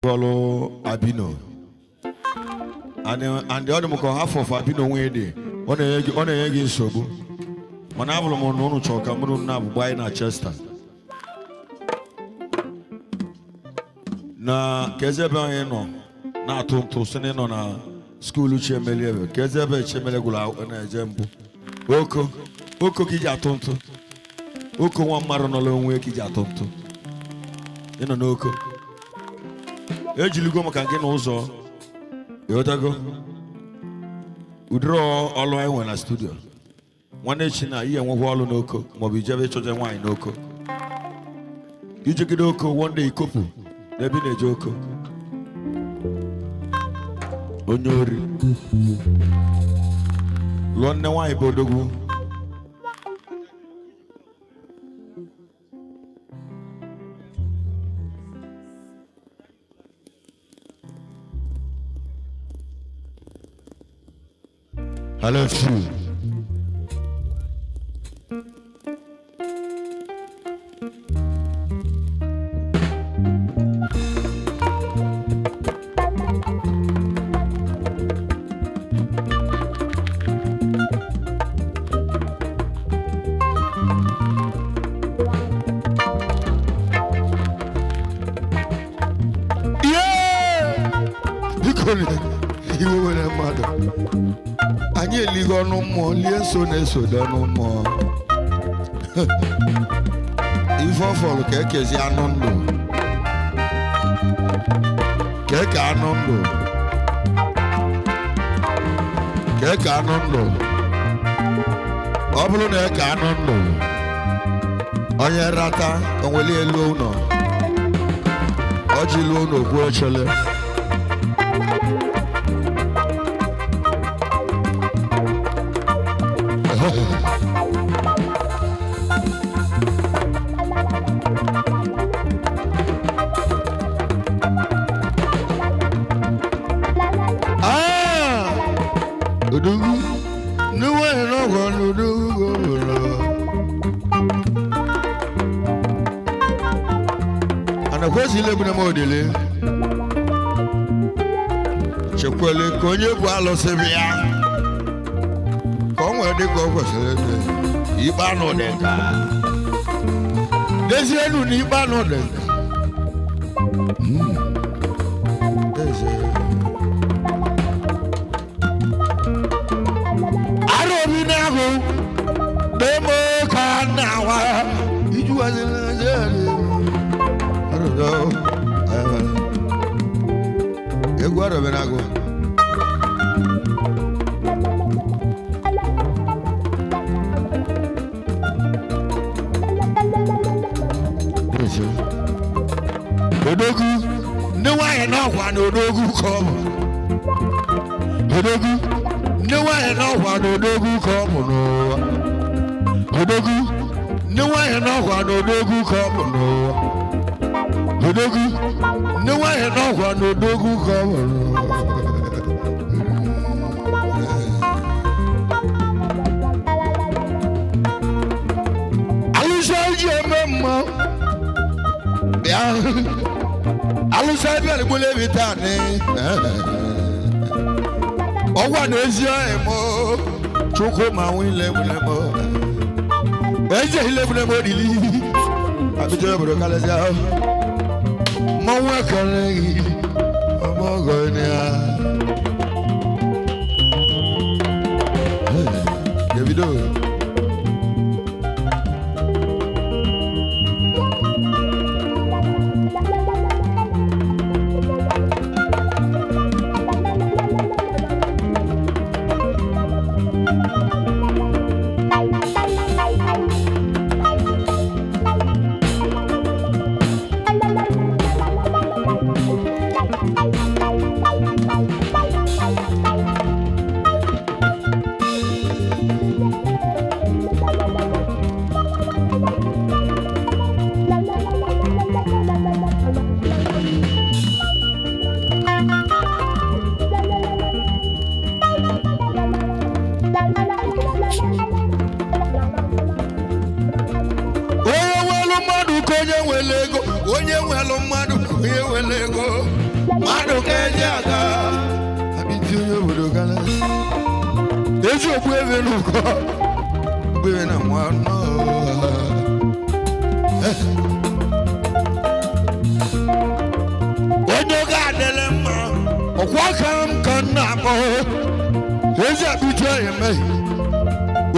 Ọlụ Abino and ọ dị m ka half of Abino nwee dị ọ na-enye gị nsogbu, mana abụrụ m na unu chọrọ ka mụrụ nna abụgba anyị na Chester na ka eze ebe anyị nọ na-atụ ntụ si na ị nọ na skuulu Chiemeli, ebe ka eze ebe Chiemeli gwụrụ na-eje mbụ oko oko ka iji atụ ntụ oko nwa mmadụ nọ n'onwe ka iji atụ ntụ ịnọ n'oko ejiligo maka gị na ụzọ ịghọtago ụdịrị ọlụ anyị nwere na studio nwanne echi na ihe enwekwa ọlụ n'oko maọbụ ijebe ịchọje nwaanyị n'oko ijegide oko one day ikopu n'ebe ị na-eje oko onye ori lụọ nne nwaanyị bụ odogwu. Hello, Sue. Yeah! Biko iwe were mmadụ anyị elighị ọnụ mmụọ lie nso na-esodo ọnụ mmụọ ife ọfọlụ ka ekezi anụ ndụ ka eke anụ ndụ ka eke anụ ndụ. Ọ bụrụ na eke anụ ndụ onye rata onweli elu ụlọ ọjị luo n'okwu echele. Ah! Odogwu níwọ̀n ìrànwọ́ lódogwu gòmìnà. Anakwesị ilebuna m odele chekwele ka onye bụ alụsị bịa ka ọ nwee dị ka ọ kwesịrị ịdị. Ikpe anụ dị nka dezienu na ikpe anụ dị nka. Eze. Arụ obi n'ahụ demo ka na-awa ijuwazila. Egwu arọbe n'agụ. Eze. Odogwu ndị nwaanyị n'ọkwa na odogwu ka ọ bụ odogwu ndị nwaanyị n'ọkwa na odogwu ka ọ bụ n'ụwa odogwu ndị nwaanyị n'ọkwa na odogwu ka ọ bụ n'ụwa odogwu ndị nwaanyị n'ọkwa na odogwu ka ọ bụ n'ụwa. Alụsị ji eme mma bịa alụsị bịa egbole bi taa ni ọgwa na ezi ọhịa mọ chukwu ma nwe ile egbule mọ eze ile egbule mọ dili abidjan obodo kalẹsẹ mọnwụ ekele gị ọmọ ọgọ ni a. Davido. Onye nwelu mmadụ ka onye nwere ego, onye nwelu mmadụ ka onye nwere ego. Ogbu ebe n'ụkọ ogbu ebe na nwa nọ. Onye oge adịla mma ọkwa aka m ka m na-akpọ ezi akpụchi emeghi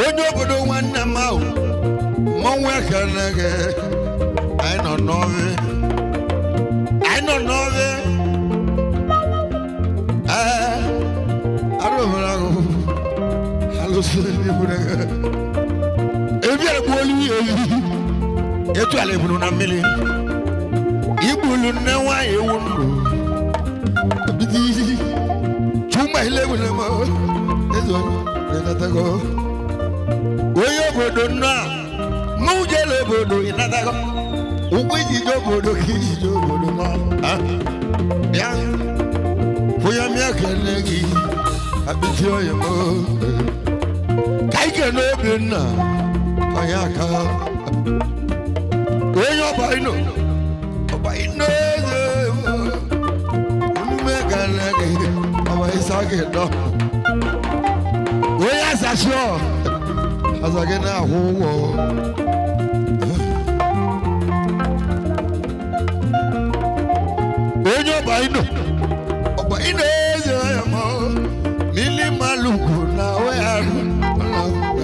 onye obodo nwanne m ahụ mmọnwụ ekele gị. Anyị nọ n'ọrụ, anyị nọ n'ọrụ. Ee, arụbara ahụ alụsị ndị gburu gị ebi egbuolu ya ebi etu ala eburu na mmiri igbulu nne nwaanyị ewu ndụ bidi chuma ilebule m ezo ịnatago onye obodo nnọọ mụ jere obodo ịnatago ụkwụ ijije obodo ka ijije obodo nọ. Bịa onye mịa kene gị akpịtị onye m ka ike n'obi nna onye aka onye ọba ino ọba ino eze omume kene gị ọba ịsa gị dọ onye asasị ọ aza gị na-akwụ ụgwọ. Onye ọba ino ọba ino eze ya ma mili maluku na we arụ ụlọ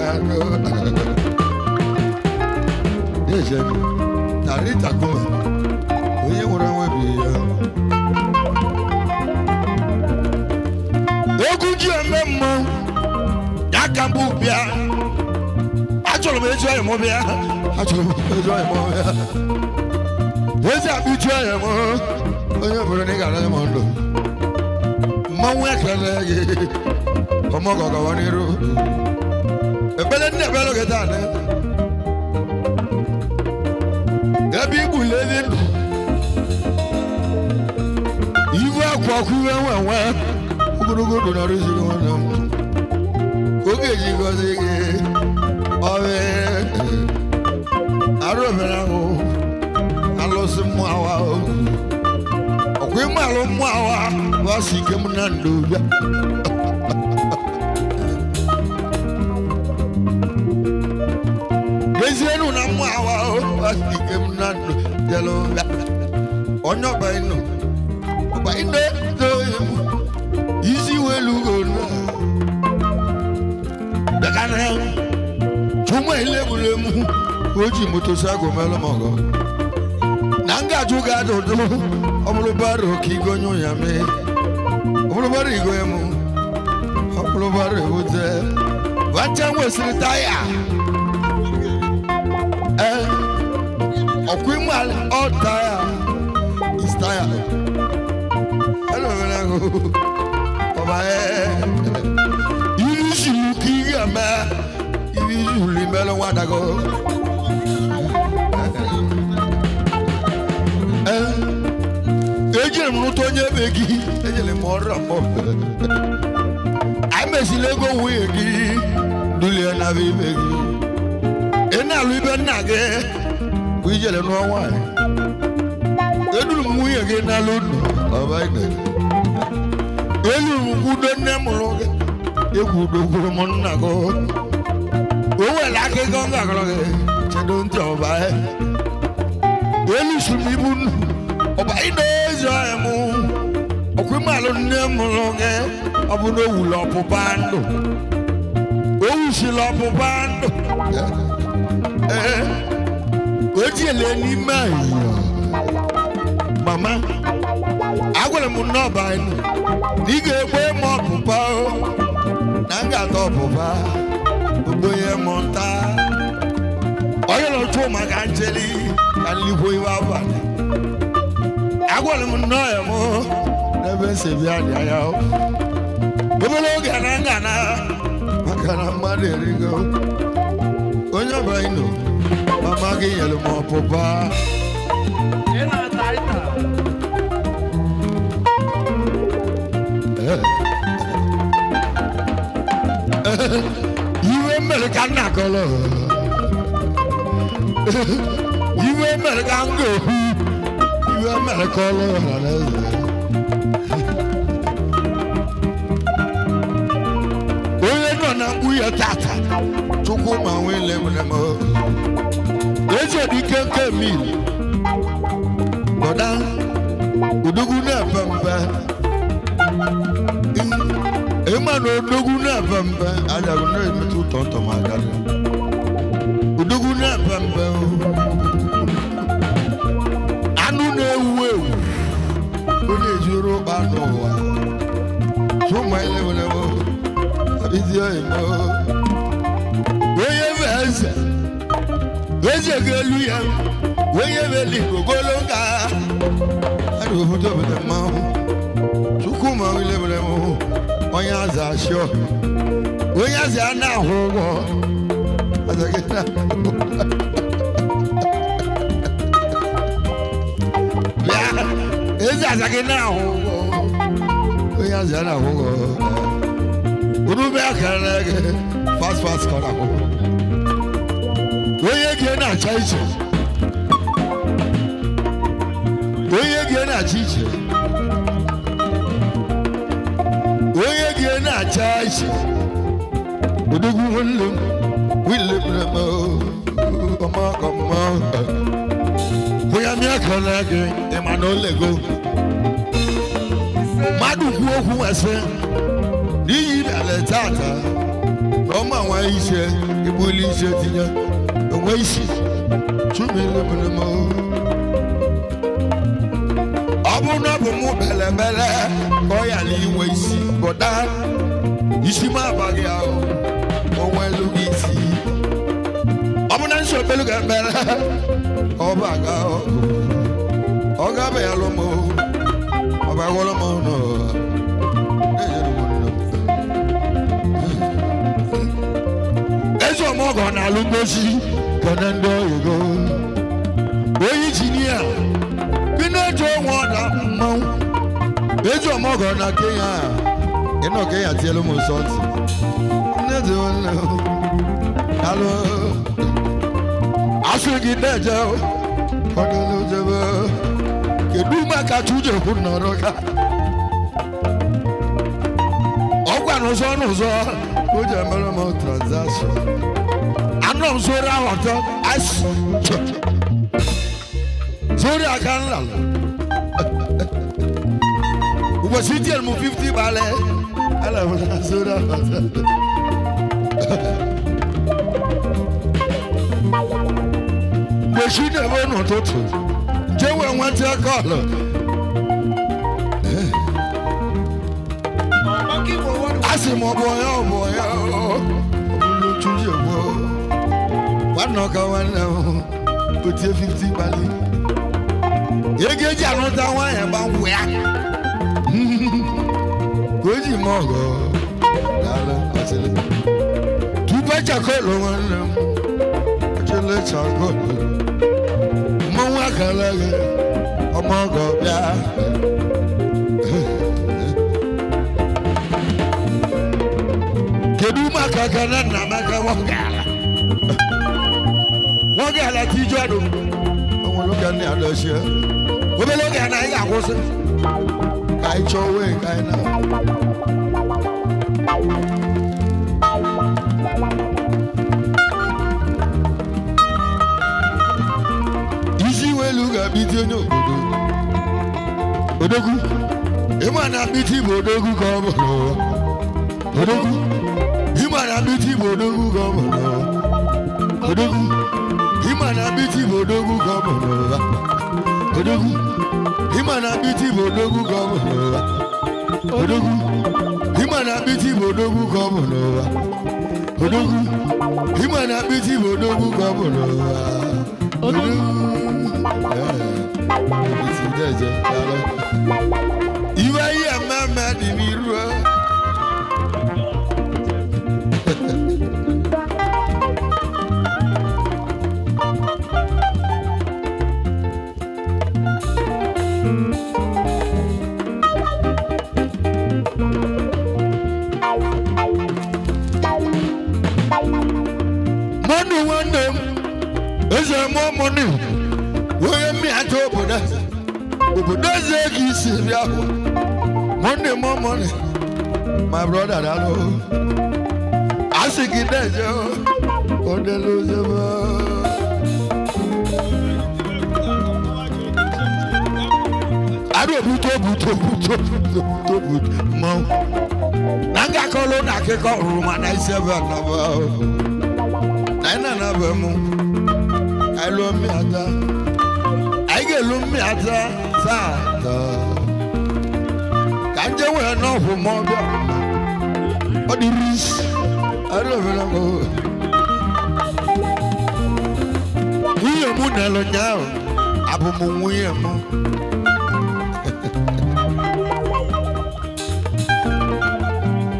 arụ tarita gome onye nwere nwebi ya egwu ji eme mmanwụ ya ka mbụ bịa. Achọrọ m ezi ọyị m bịa, achọrọ m ezi ọyị m bịa, ezi akpụchi ọyị m onye obodo na ị ga-ara m ndụ mmanwụ ekele gị ọmọgọgọwa n'iru ekpele nne ekpele gị taa ebe igbulu ebe ndụ iwe akwa ọkụ iwe nwe nwe ogologo ndụ na arụzi gị nwanne m oge ji gọzi gị ọrị arụ obere ahụ alụsị mmụọ awa ọkwa ime alụ mmụọ awa bụ ike m na ndụ bịa. Ezienu na mmụọ awa bụ ike m na ndụ bịalụ bịa onye ọba inu ọba inu ezoghị m isi welu ugo na bịakana chụmụ elegbulemu o ji motosaịkụl melụ m ọgọ na ngajụ ga-adụdụ ọ bụrụ baro ka igonye ya mee ọ bụrụ baro igonye m ọ bụrụ baro ewute vacha nwesịrị taya ee ọkwa ime ọ taya is taya elowere ahụ ọba ee iri zuru ka ị ga-eme iri zuru imelụ nwadago. Ejere m rụta onye ebe gị ejere m ọrụ mbọ anyị mesịrị ego nwunye gị dulie na be ibe gị ị na-alụ ibe nna gị mgbe ijere nụọ nwaanyị eduru m nwunye gị n'alụ ndụ ọba ide elu m kwudo nne mụrụ gị egwu dokwuru m nna gị o nwere akụkọ m gagọrọ gị chedo ntị ọba elu suru m ibu nnu ọba ị na-ezo ọhịa mụ ọkwa ịmalụ nne mụrụ gị ọ bụ na owulu ọpụpa ndụ o wusila ọpụpa ndụ ee o jiele n'ime ahịhịa mama agwara m n'ọba anyị na ị ga-ekwe m ọpụpa o na m ga-ata ọpụpa ogbenye m nta onye na-achụ maka ncheli ka nlikwo iwe abalị agwara m nnọọ ya mụ n'ebe nsi bịa dị anya obere oge na ngana maka na mmadụ erigo onye ọbụla ị nọ mama gị nyere m ọpụpa. Iwe mere ka nna kọrọ iwe mere ka m ga-ekwu iwe mere ka ọlụ ọha na eze onye nọ na mkpu ya bịa tata chukwu ma nwee lemere m eze dike nke mil bọda odogwu na-epe mpe ịma na odogwu na-epe mpe ajaghị na-emetụ ụtọ ntọ ma agarị odogwu na-epe mpe anụ na-ewu ewu ọ na-ejuru ụkpa n'ụwa tụma elewelewo abizi oyimo onye bụ eze eze ga-elu ya onye bụ eligogolo nga a na obodo obodo mmanwụ chukwuma elewelewo onye aza ashọ onye aza a na-ahụ ụgwọ aza gị na-ahụ bịa eze aza gị na-ahụ ụgwọ onye aza a na-ahụ ụgwọ orube akara gị fast fast ka ọ na-ahụ onye gị na-acha iche onye gị na-acha iche onye gị na-acha iche odogwu nwanne m wile m ọmakọmma onye mịa akara gị ịma na olego mmadụ kwuo okwu nwesị n'ihi bịara tata na ọma nwa ise egbuli ise tinye onwe isi chumilebere m ọ bụrụ na ọ bụ mụ belemele ka ọ ghara inwe isi bọda isi m abaghị ahụ onwe elu gị isi ọ bụ na nsogbu ga-emere ọ bụ aga ọ ga-abịa ya lụ m ọ bụ agwọrọ m ọnụ eze ọmọgọ na-alụ ngozi kene ndị oyigo onye injinia bi na-eji onwe ọda mmanwụ eze ọmọgọ na kenya ịnọ kenya tielu m nsọ ntị nne dị nwanne m alụ asị gị na-eje ọdụlụ jebe kedu maka chujekwu nọrọ ka ọgwa n'ụzọ n'ụzọ ka o ji emere m transaction anọ m zoro aghọta asị zoro aka nlala ụbọchị tiere m 50 gbalị ala m na zoro aghọta mgbe chi na-eme n'ụtụtụ nje wee nweta kọlụ asị m ọ bụ ya ọ bụ ya ọ bụrụ chụji egbo nwanne ọka nwanne m otie 50 gbalị ego eji anụta nwaanyị gbanwụ ya ka o ji m ọgọ daalụ ọsịlị tupu chakolu nwanne m ọchịlị chakolu mmanwụ akara gị ọmọ ọgọ bịa kedu maka ka na nna maka nwogala nwogala tiju ọdụ onwere oge ndị adọchie obere oge na anyị ga-akwụsị ka anyị chọọ wee ka anyị na isi welu ga-abịa onye obodo odogwu ịma na apịtị bụ odogwu ka ọ bụ n'ụwa odogwu ịma na apịtị bụ odogwu ka ọ bụ n'ụwa odogwu ịma na apịtị bụ odogwu ka ọ bụ n'ụwa odogwu ịma na apịtị bụ odogwu ka ọ bụ n'ụwa odogwu ịma na apịtị bụ odogwu ka ọ bụ n'ụwa odogwu ịma na apịtị bụ odogwu ka ọ bụ n'ụwa odogwu iwe ihe mmemme dị n'iru mmadụ nwanne m eze mụọ mọnị onye mmịata obodo obodo eze ka isi bịa hụ Monday more money my brother dalo. Asị gị na-eje odelu ozebe. Arụ obuto obuto obuto obuto obuto mmanwụ. Na ngakọlụ na akụkọ rụrụ ma na isi ebe a naba. Na anyị na-anaba mụ. Anyị lụọ mmịata. Anyị ga-elu mmịata taa taa. Ka nje wee n'ọgwụ ma ọ bịa. Ọ dị ris. Arụ obere m. Nwunye m nere ụnyaahụ. Abụ m nwunye m.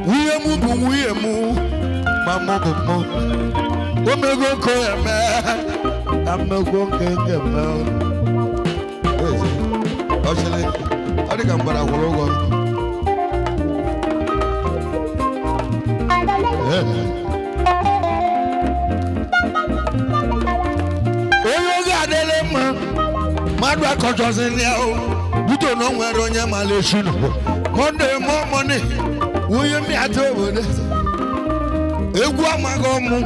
Nwunye m bụ nwunye m. Ma mụ bụ mụ. Omego ko eme. Amego nke nke eme. Ọchịlị, ọ dị ka mgbada kwụrụ ụgwọ. Onye oge adịla mma, mmadụ akọchọziri ya o. Buto na o nwere onye mara echi n'ụwa. Monday more money, onye mmịata obodo. Egwu amaghị ọmụ,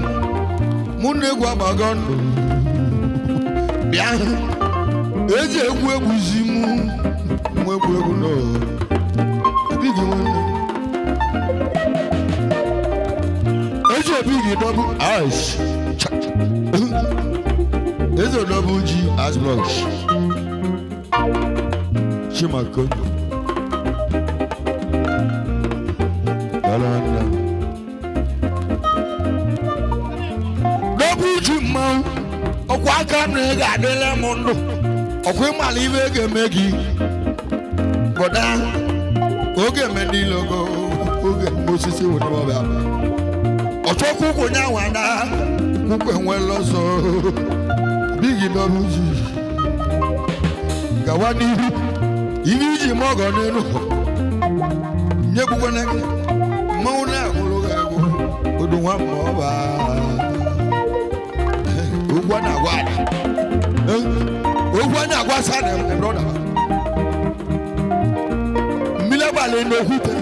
mụ na egwu amaghị ndụ. Bịa, eji egwu egwuzi mụ, mụ egwu egwu n'o. Ebighị nwanne m. Eze obi gị double ice. Eze double G as blocks. Chimako. Dala. Double G mmanwụ. Ọkwa aka m na ị ga-adịla m ndụ. Ọkwa ịmala ibe ga-eme gị. Bọda, oge eme niile ogo oge osisi wụ n'ọbịa abịa. Ọchọkwu kwụ nyanwa na kwukwu enwela ọzọ. Bigi double G. Gawa n'ihu. Ihe iji ma ọgọ n'elu. Nyegbukwana gị. Mmanwụ na-agwụrụ gị agwụ. Odu nwa ma ọ ba. Ogwu a na-agwa ada. Ogwu a na-agwa sa na brọda. Mmiri agbalị n'okwute.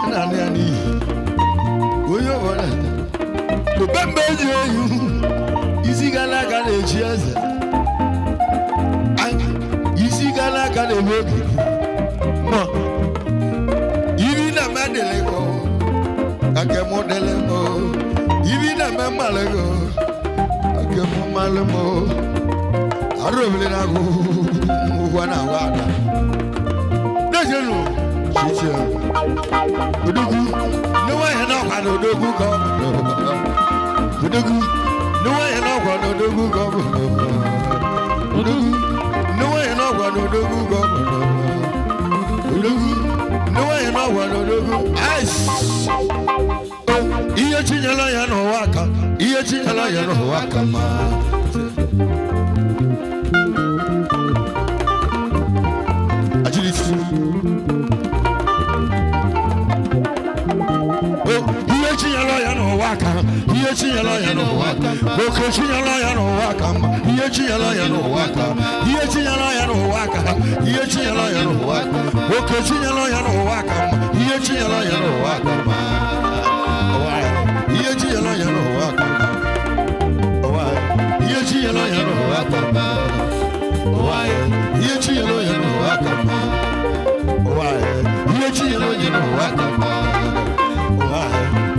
A na-anụ ya n'iyi. Onye ọbụla. Obembe eji eyi. Isi gara aga na-echi eze. Isi gara aga na-eme ogige. Ma ibi na-eme dịrị gị o. Ake mụ dịrị m o. Ibi na-eme mmalị gị o. Ake mụ mmalị m o. Arụ obele na-agụ ụgwọ na-agwa ada. Dejenu chiche. Odogwu ne nwaanyị na-akwa na odogwu ka ọ bụ. Odogwu ne nwaanyị na-akwa na odogwu ka ọ bụ. Odogwu ne nwaanyị na-akwa na odogwu ka ọ bụ. Odogwu ne nwaanyị na-akwa na odogwu. Ice. Ihe chinyela ya n'ụwa aka. Ihe chinyela ya n'ụwa aka ma. Agility. Ihe chinyela ya n'ụwa aka. Ihe chinyela ya n'ụwa aka. Oke chinyela ya n'ụwa aka mma. Ihe chinyela ya n'ụwa aka. Ihe chinyela ya n'ụwa aka. Ihe chinyela ya n'ụwa aka. Oke chinyela ya n'ụwa aka mma. Ihe chinyela ya n'ụwa aka mma. Ihe chinyela ya n'ụwa aka mma. Ihe chinyela ya n'ụwa aka mma. Ihe chinyela ya n'ụwa aka mma. Ihe chinyela ya n'ụwa aka mma.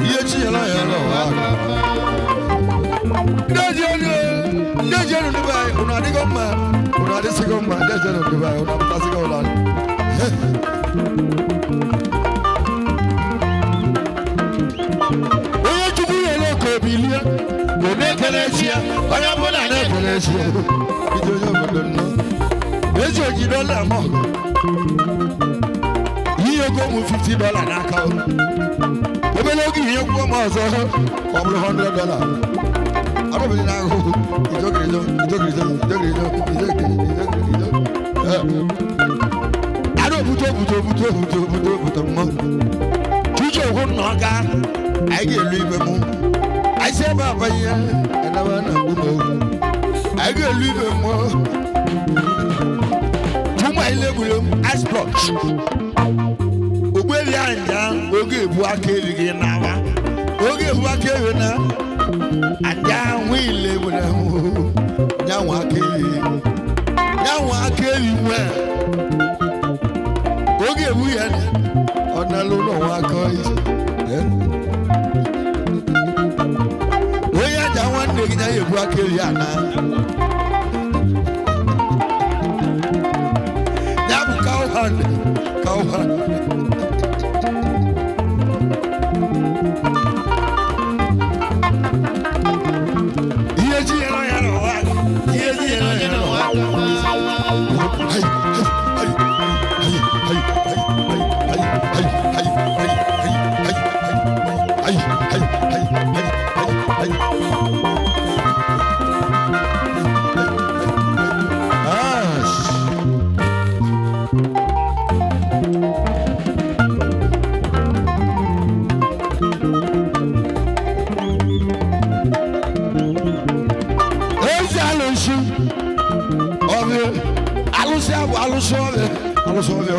Ihe chinyela ya n'ụwa aka mma. Ndị ebe anyị, unu adịgo mma, unu adịsịgo mma, ndị ejenu ndị be anyị, unu apụtasịgo ụlọ. Onye Chukwu nyere ka obilie, ọ na-ekele chi ya, onye ọbụla na-ekele chi ya. Ije onye obodo nnọọ. Ezi oji dọla ama ọgụ. Ihe ego mụ $50 n'aka o. Obere oge ihe kwuo m ọzọ ka ọ bụrụ $100. Arụbili n'ahụ ijogirijo ijogirijo ijogirijo ijogirijo ijogirijo. Arụ obuto obuto obuto obuto obuto obuto mmọnwụ. Chichi okwu nna ọga anyị ga-elu ibe mụ. Anyị si ebe a banye enebe na mgbu m owu. Anyị ga-elu ibe mmụọ. Tụmụ anyị legburu m ice block. Ogbuebi anyị nja oge ebu aka erighị n'awa. Oge ebu aka ewe na aja ahụ ile nwere nyanwụ aka ewi, nyanwụ aka ewi nwe. Oge ebu ya na ọ nalụ ụlọ nwa aka ije. Onye aja nwanne gị ya ebu aka ewi ana. Ya bụ cowhand, cowhand. Ihe ji nyere ya n'ụwa, ihe ji nyere ya n'ụwa. Ai, ai, ai, ai, ai, ai, ai, ai, ai, ai, ai, ai, ai, ai, ai, ai, ai. Ah, ezi alụsị ọbịa, alụsị abụ alụsị ọbịa, alụsị ọbịa.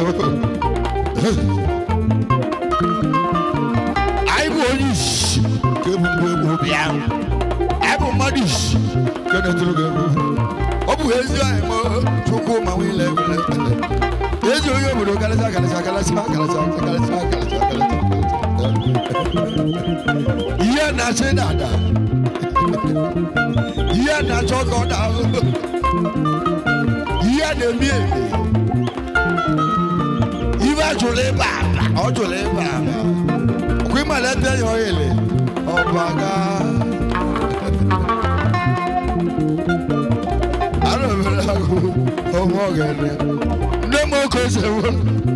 Anyị bụ onye isi ka ebu mgbe egwu bịa, anyị bụ mmadụ isi ka na-etoro gị egwu. Ọ bụ ezi anyị ma Chukwu ma nwile ebule ezi onye obodo karịsịa karịsịa karịsịa karịsịa karịsịa karịsịa karịsịa. Ihe na-achị dada, ihe na-achọ ka ọ na-ahụ, ihe na-emi emi, ibe jụrụ ịba aba, ọ jụrụ ịba aba ọkwa ịmala ebe ya oyele ọbaga arụbere agụ ọmụ ọgene nne m oke ose ewu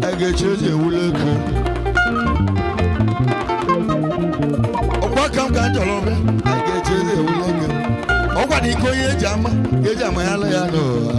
a ga-echi ezi ewule ego ọkwa ka m ka m chọrọ bịa a ga-echi ezi ewule ego ọkwa na iko onye eji ama ka eji ama ya lụ ya n'ụwa.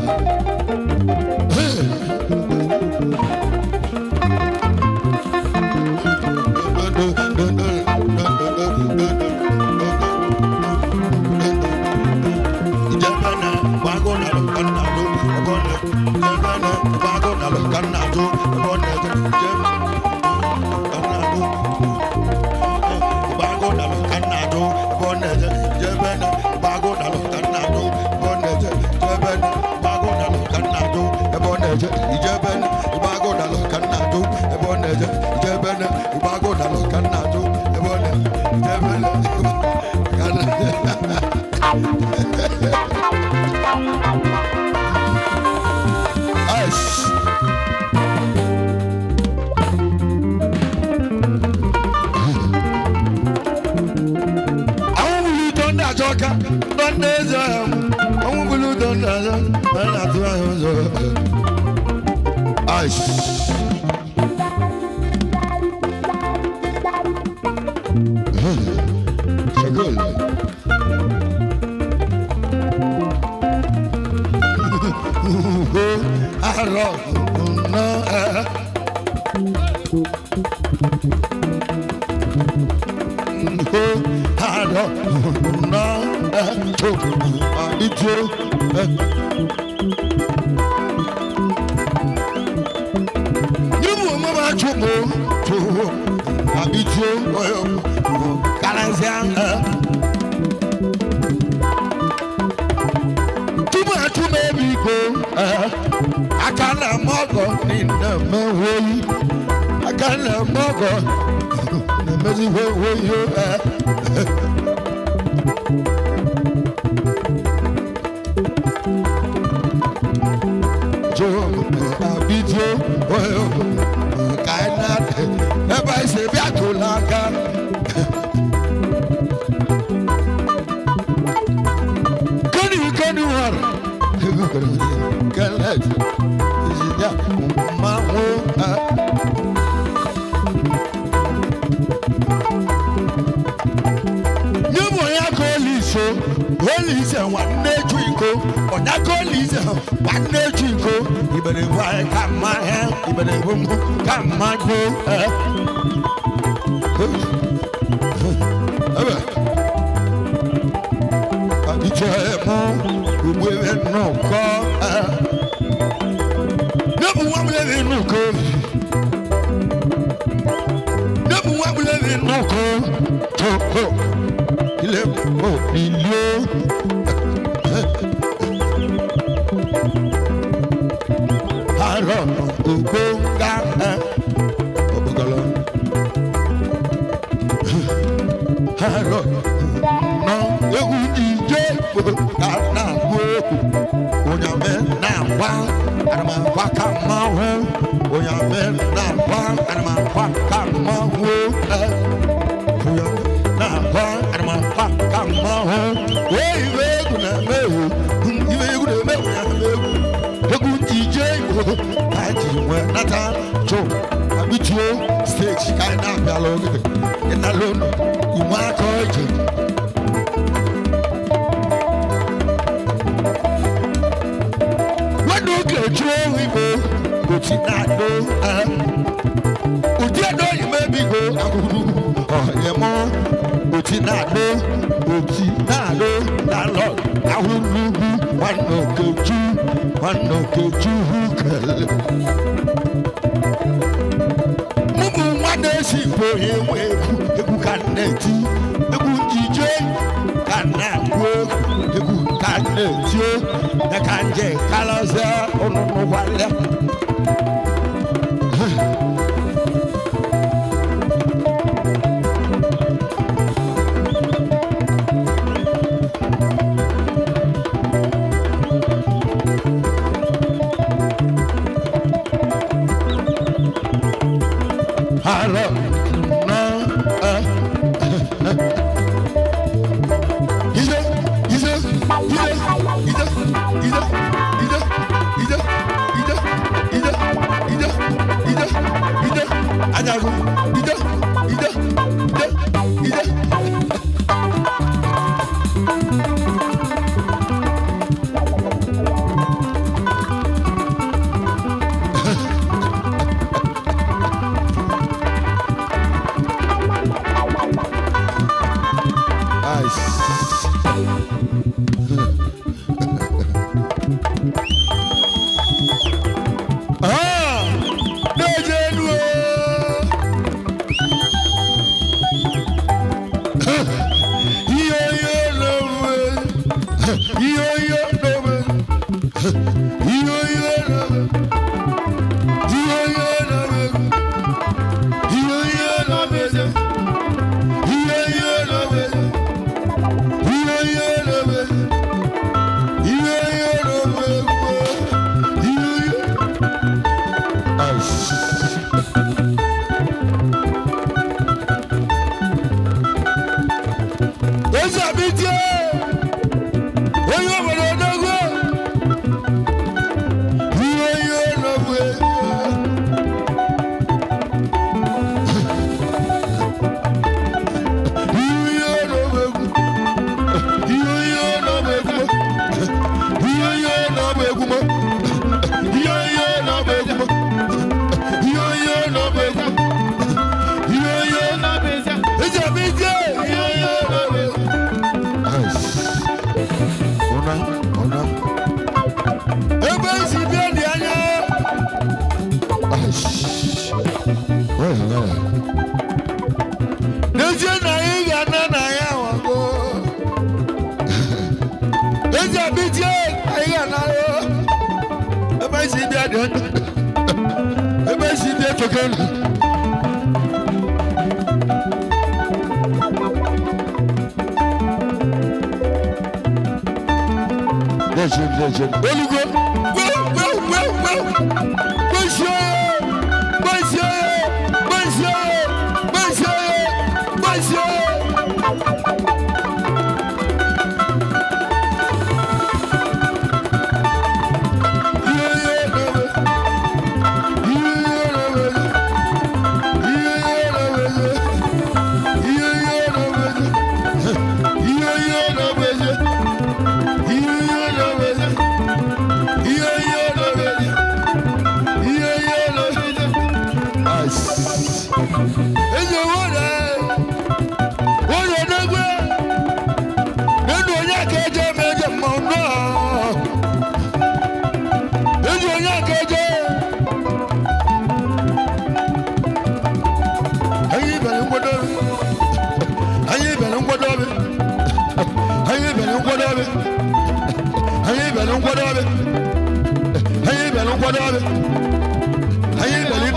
Ice. Àwọn wuli dɔ ní àjọ ká dɔ ní ẹzẹ àwọn wuli dɔ ní àjọ ẹ ní àti àyọ ọzọ. Ice. Ṣegol. Arọ nà ẹ. Arọ nà ẹ tó àdìjọ ẹ. Níbo mo bá tún mo tó àbíjọ ọyọ kàlàsíà ẹ. Túmọ̀ túmọ̀ ebi kò ẹ. Aka na mọ́gọ̀ ní nàmẹ́wò yìí. Aka na mọ́gọ̀ nàmẹ́síwò yìí ẹ. Jo àbíjọ ọyọ kaina ebe ise bịa tụla aka. Kọ́ni kọ́ni wọ̀rọ̀. Kẹ́lẹ́ ìṣìjà máa ń wó ẹ. Nyébù ya ka olise, olise nwanne eju iko, ọ̀nyá ka olise nwanne eju iko, ibere bụ anyị ka mma he, ibere bụ mbụ ka mma gboo ẹ. Ebe àbíjọ ẹ mú gbogbo ẹ nù kọ́ ẹ. Nyébù nwa m lè nù kọ́. Nyébù nwa m lè nù kọ́. Tó kọ́. ga ọbụgala na egwu ije ka na-agụ egwu onyame na-agba anamakwa ka mmanwụ onyame na-agba anamakwa ka mmanwụ onyame na-agba anamakwa ka mmanwụ ee iwe egwu na-eme egwu iwe egwu na-eme onyame egwu egwu ije Igbo ka anyị ji nwee nata chụ abituo steeti ka anyị na-abịala oge ịnala ụlọ inwe aka ọjị. Nwanne oge jụọ Igbo oti na-adụ ụdị edo imebigo ahụhụ ọyẹmọ oti na-adụ oti na-adụ na-alọ ahụhụ nwanne okeju nwanne okeju kele mụmụ nwanne esi bụ onye nwe egwu egwu ka na-eti egwu ije ka na-agụ egwu egwu ka na-eti ya ka nje kalọzie ụnụnụ gwalịa. Hello. No. Ije, ije, ije, ije, ije, ije, ije, ije, ije, ije, ije, ije, anyago, ije, ije, ije, ije. Nice. Ah, na-eje elu o. Ihe ihe n'owe. Ihe ihe n'owe. Ihe ihe n'owe. Ihe ihe n'owe. Ihe ihe n'owe. Ihe ihe n'owe. Ihe ihe n'owe. Ihe ihe n'owe. Ihe ihe. Nice. Eze abitie onye obodo odogwu ihe ihe n'ogbe ihe ihe n'ogbe ihe ihe n'ogbe ihe ihe n'ogbe ihe ihe n'ogbe ihe ihe n'ogbe ihe ihe eze abitie ihe ihe n'ogbe. Ona, ona. Ebe esi bịa dị anya. N'ezie na anyị ga-ana na ya wago. Ezi abitie anyị ga-ana. Ebe esi bịa dị anya. Ebe esi bịa toke. Legend, legend. Olugo. Go, go, go, go. Gbèsè, gbèsè, gbèsè, gbèsè, gbèsè.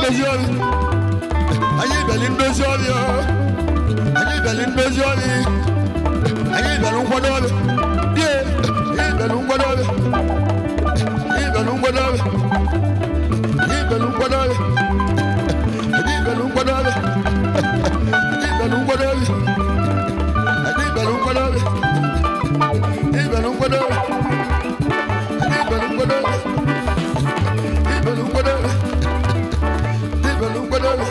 Ndozi ọbịa. Anyị bịara ndozi ọbịa. Anyị bịara ndozi ọbịa. Anyị bịara nkwado ọbịa. Die, anyị bịara nkwado ọbịa. Anyị bịara nkwado ọbịa. Anyị bịara nkwado ọbịa. Anyị bịara nkwado ọbịa. Anyị bịara nkwado ọbịa. Anyị bịara nkwado ọbịa. Anyị bịara nkwado ọbịa. Anyị bịara nkwado ọbịa. Anyị bịara nkwado ọbịa. Anyị bịara nkwado ọbịa.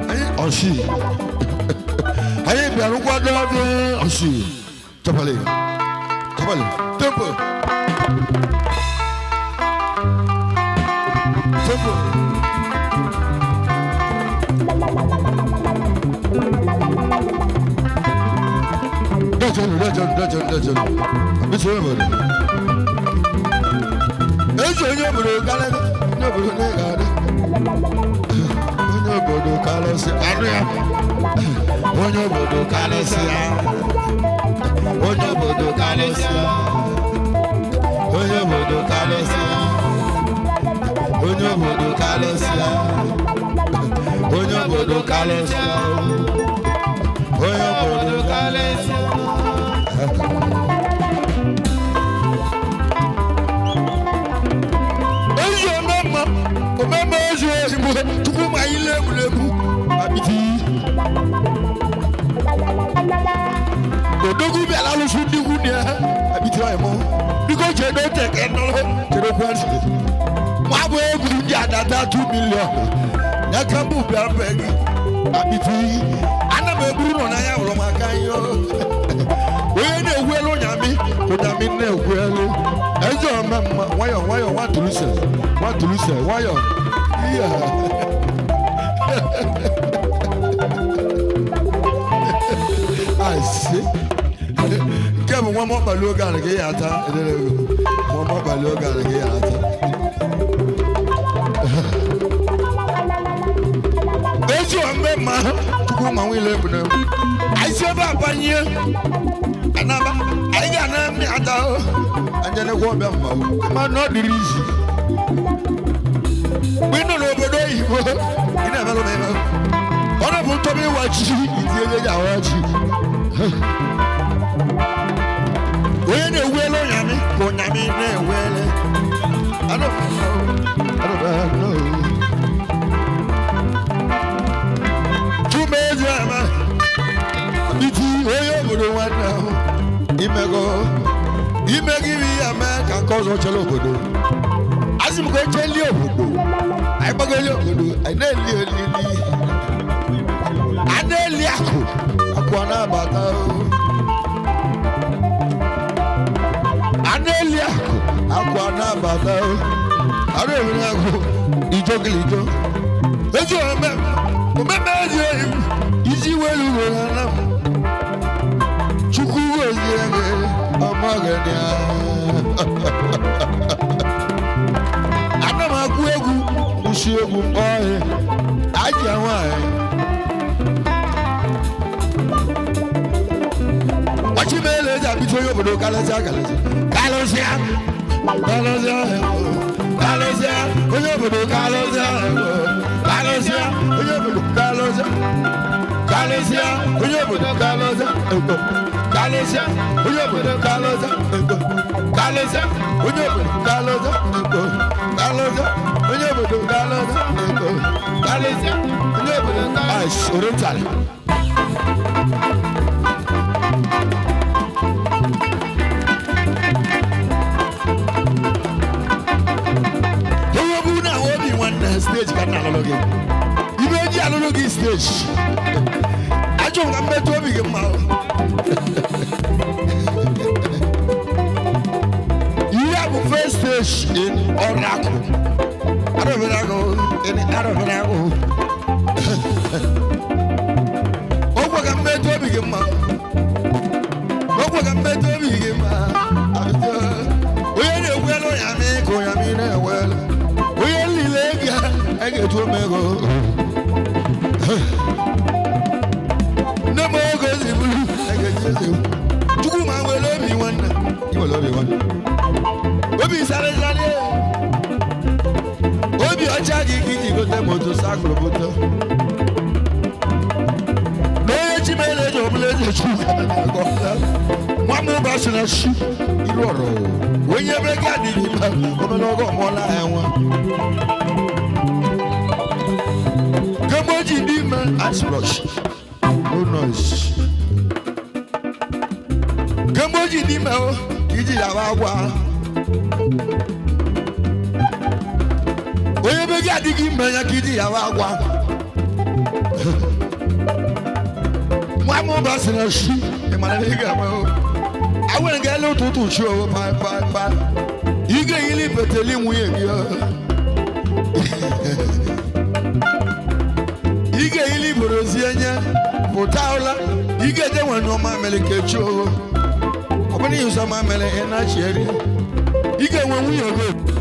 Anyị ọchị. Anyị bịara nkwado ọbịa ọchị. Chapale. Chapale. Tempo. Tempo. Dajanu, dajanu, dajanu, dajanu. Abisi onye obodo. Ezi onye obodo kalịsị, onye obodo na-egharị. Onye obodo kalịsị, anụ ya. Onye obodo kalịsị ya. Onye obodo kalịsị ya. Onye obodo kalịsị ya. Onye obodo kalịsị ya. Onye obodo kalịsị ya. Onye obodo kalịsị ya. Ezi omemma, omemma ezi ezigbo tupu ma anyị lee egwuregwu apịtị. Odogwu bịara alụsị ndị ikwu ya apịtị ọyị mụ. Biko chedo teke nọrọ chedo kwesị. Nwa bụ egwu ndị adata 2 million. Ya ka mbụ bịara be gị apịtị. Ana m eburu nọ n'anya hụrụ m aka ihe. Onye na-egwu elu ụnyamị, ụnyamị na-egwu elu. Ezi omemma, nwayọ nwayọ nwa tuluse, nwa tuluse, nwayọ. Iya. Asị. Nke bụ nwa m ọkpali oge ala gị ya ata. Edere ego. Nwa m ọkpali oge ala gị ya ata. Ezi omemma, Chukwu ma nwile bụ na anyị si ebe a banye. Anaba, anyị ga-ana mmị ata o. Anyị enekwa ọbịa mma o. Ma na ọ dịrị izi. Mgbe ị nọ n'obodo oyibo, ị na-emelụ m eme. Ọ na-bụ ntọba ịwa ji, iti ego eji awa ji. Onye na-ewele ụnyamị ka ụnyamị na-ewele. I don't know. I don't know. Chumezi ama. Biti onye obodo nwanne ahụ. Imego. Imego iri ya mee ka nke ọzọ chere obodo. Asị m ka eche lie obodo. Anyị gbagoli obodo, anyị na-eli olili. A na-eli akụ, akụ a na-abata o. A na-eli akụ, akụ a na-abata o. Arụ ewere akụ, ijo gilijo. Ezi ome, omeme ezi oyi, isi welu were na m. Chukwu gozie gị, ọma gị dị ya. Ana m agụ egwu, kwụsị egwu mkpọghị, ajịa nwaanyị. Ọchịmele eji abịta onye obodo kalịsịa kalịsịa. Kalịsịa, kalịsịa, kalịsịa, onye obodo kalịsịa, kalịsịa, onye obodo kalịsịa. Kalịsịa, onye obodo kalịsịa, kalịsịa, onye obodo kalịsịa, kalịsịa, onye obodo kalịsịa, kalịsịa, onye obodo kalịsịa, kalịsịa, onye obodo kalịsịa. Oriental. Onye bụ na obi nwanne steji ka nna alụlụ gị. Ibe eji alụlụ gị steji. Ajụ m ka mmetụ obi gị mma. Ihe a bụ first stage in Oracle. Arọbịragụ, in Arọbịragụ. Okwe ka mmetụ obi gị mma. Okwe ka mmetụ obi gị mma. Onye na-egwelu ya mị ka onye mị na-ewelu. Onye niile gị a ga-etu ome ego. Nne m oge ezi buru a ga-eji ezi. Chukwu ma nwere obi nwanne. I nwere obi nwanne. Obi sara sara. Obi Obi ọcha gị ka iji gote motosaịkụl bute. Na onye Chimele eji ọbụla eze chu nwa m ụba si na shi iru ọrụ onye ebe gị adịghị ime ogologo ọmụọla ya nwa. Kemgbe o ji dị ime ice brush, no noise. Kemgbe o ji dị ime o ka iji yaba agwa. Onye ebe gị adịghị ime ya ka iji yaba agwa. Nwa m ụba si na shi ị mara na ị ga-eme o. Awere gị ele ụtụtụ chi o pa pa pa. Ị ga-eyili peteli nwunye gị o. Ị ga-eyili borozie nye pụta ụla. Ị ga-eje nwere ọma mere ka echi o. Ọ bụrụ na ịzụ ọma mere ị na-achị eri. Ị ga-enwe nwunye gị.